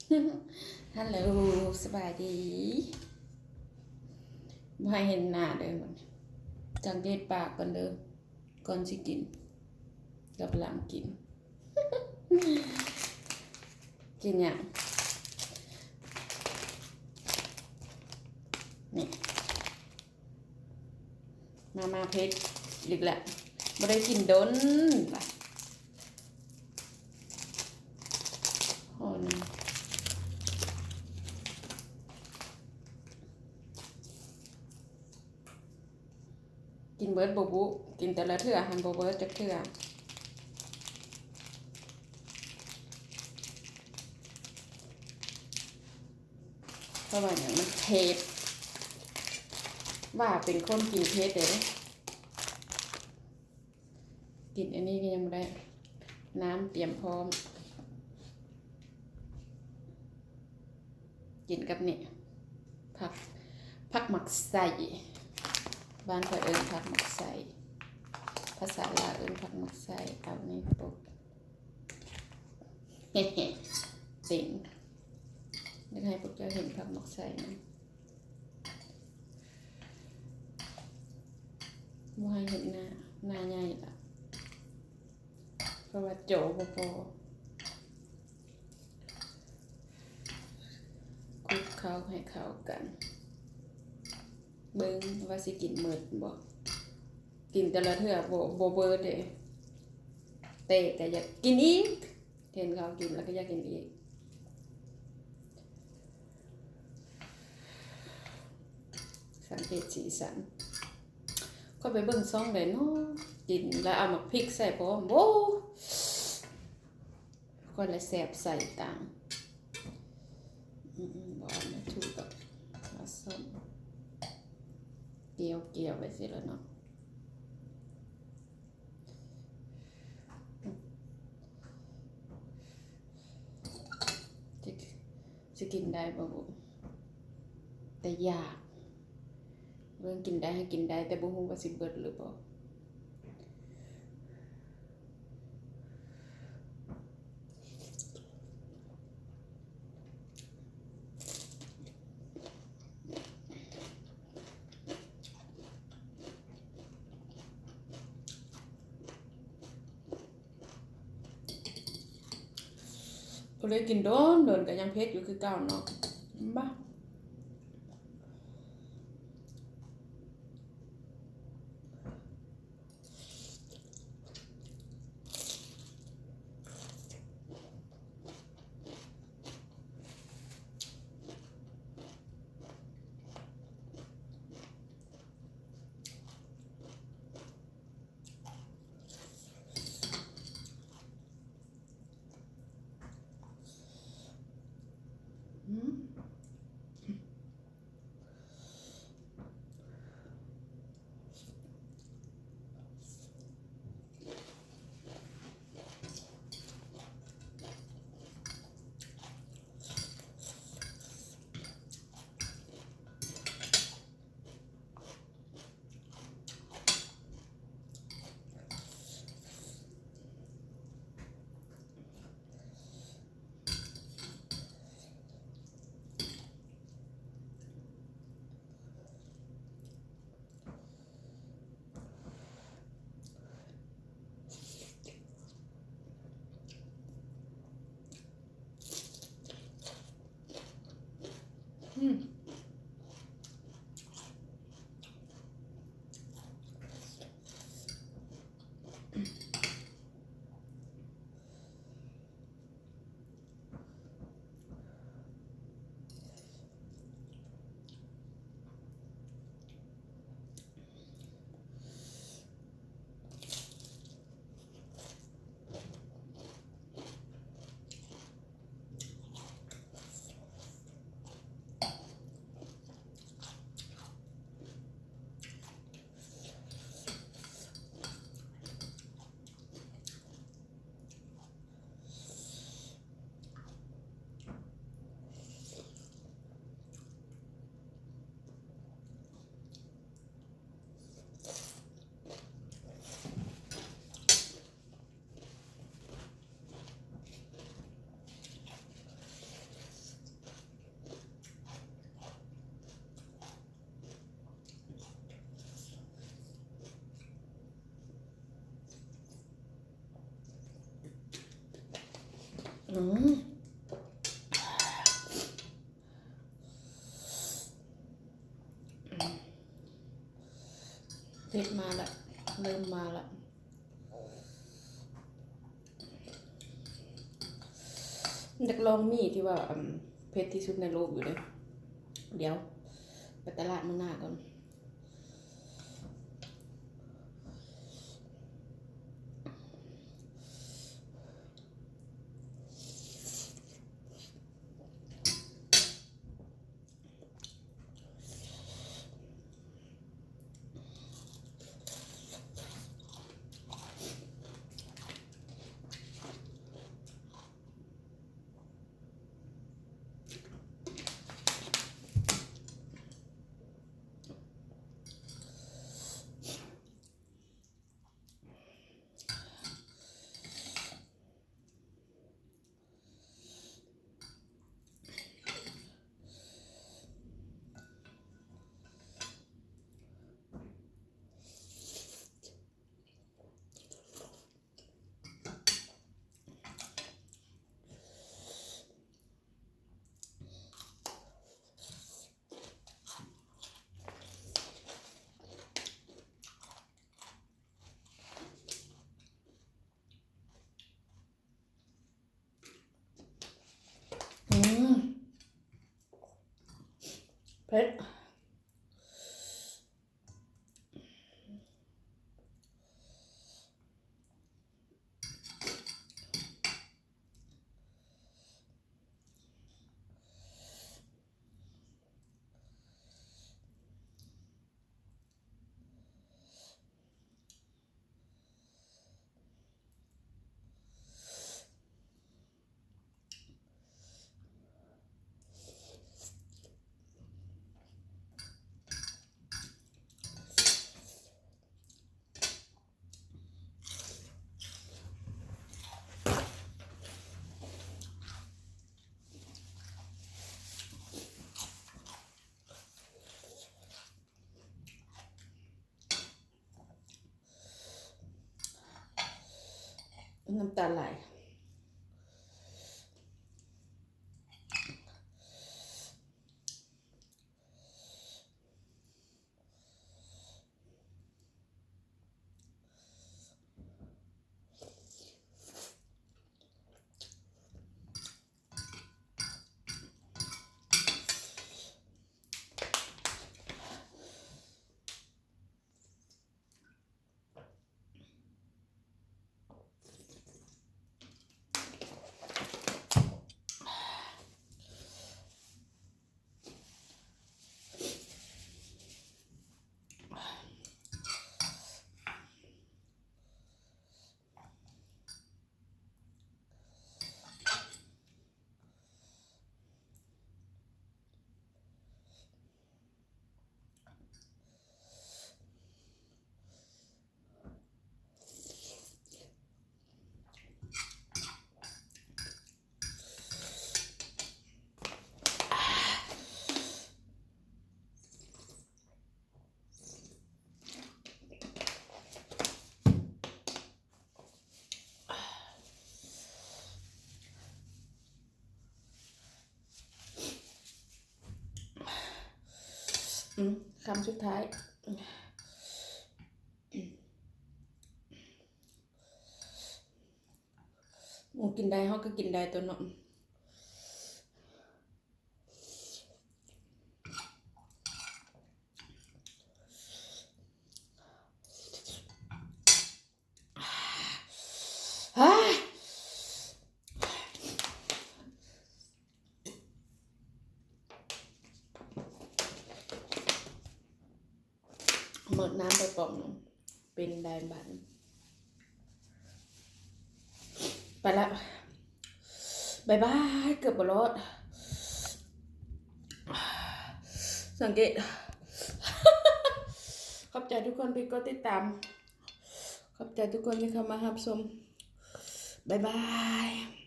ຮັລໂຫຼ ສະບາຍດີ. ບໍ່ໃຫ້ເຫັນໜ້າເດີ ສັງເກດປາກກ່ອນເດີ ກ່ອນຊິກິນ ກັບຫຼັງກິນ. ກິນຫຍັງ? ນີ້ ມາ ມາເຜັດອີກແລ້ວ ບໍ່ໄດ້ກິນດົນລະ. ພໍໜຶ່ງ ກິນເບິດບໍ່ບຸ ກິນແຕ່ລະເທື່ອຫັ້ນບໍ່ເບິດຈັກເທື່ອ. ເພາະວ່າຫຍັງ? ມັນເຜັດ. ວ່າເປັນຄົນກິນເຜັດເດ້. ກິນອັນນີ້ກໍຍັງບໍ່ໄດ້ ນ້ຳຕຽມພ້ອມ. ກິນກັບນີ້ ຜັກ ຜັກໝາກໄຊ. ບ້ານຂ້ອຍເອີ້ນຜັກໝາກໄຊ. ພາສາລາວເອີ້ນຜັກໝາກໄຊ. ເອົານີ້ປົກ. ເຕັງ ຢາກໃຫ້ພວກເຈົ້າເຫັນຜັກໝາກໄຊນະ. ບໍ່ໃຫ້ເຫັນໜ້າ ໜ້າໃຫຍ່ລະ ເພາະວ່າຈໍບໍ່ພໍ. ຄຸກເຂົ້າໃຫ້ເຂົ້າກັນ ເບິ່ງວ່າຊິກິນໝົດບໍ່. ກິນແຕ່ລະເທື່ອບໍ່ ບໍ່ເບິດເດ້ ແຕ່ກໍຢາກກິນອີກ. ເຫັນເຂົາກິນແລ້ວກໍຢາກກິນອີກ. ສັງເກດສີສັນ. ຂ້ອຍໄປເບິ່ງຊ່ອງໃດເນາະ ກິນແລ້ວເອົາໝາກພິກໃສ່ພ້ອມ. ໂອ້ ຂ້ອຍລະແຊບໃສ່ຕາມ. ອືມໆ ບໍ່ເອົາມາຖືດອກ ເອົາສົ້ມ ກ່ຽວໆ ໄປຊີ້ລະເນາະ. ຊິ ຊິກິນໄດ້ບໍ່ບຸ ແຕ່ຢາກ. ເບິ່ງ ກິນໄດ້ ໃຫ້ກິນໄດ້ ແຕ່ບໍ່ຮູ້ວ່າຊິເບິດຫຼືບໍ່. ບໍ່ໄດ້ກິນດົນໆ ກໍຍັງເຜັດຢູ່ຄືເກົ່າເນາະ ເຫັນບໍ່? ອືມ ເຜັດມາລະ ເລີ່ມມາລະ. ຢາກລອງໝີ່ທີ່ວ່າ ອັນ ເຜັດທີ່ສຸດໃນໂລກຢູ່ເດ້. ດຽວ ໄປຕະຫຼາດມື້ໜ້າກ່ອນ. ອືມ ເຜັດ. ນ້ຳຕາໄຫຼ. ອືມ ຄຳສຸດທ້າຍ. ໝູກິນໄດ້ ເຮົາກໍກິນໄດ້ຕົວະເນາະ. ໝົດນ້ຳໄປປອກໜຶ່ງ ເປັນໄດ້ບາດນີ້. ໄປລະ ບາຍບາຍ. ເກືອບບໍ່ລອດ ສັງເກດ. ຂອບໃຈທຸກຄົນທີ່ກົດຕິດຕາມ. ຂອບໃຈທຸກຄົນທີ່ເຂົ້າມາຮັບຊົມ. ບາຍບາຍ.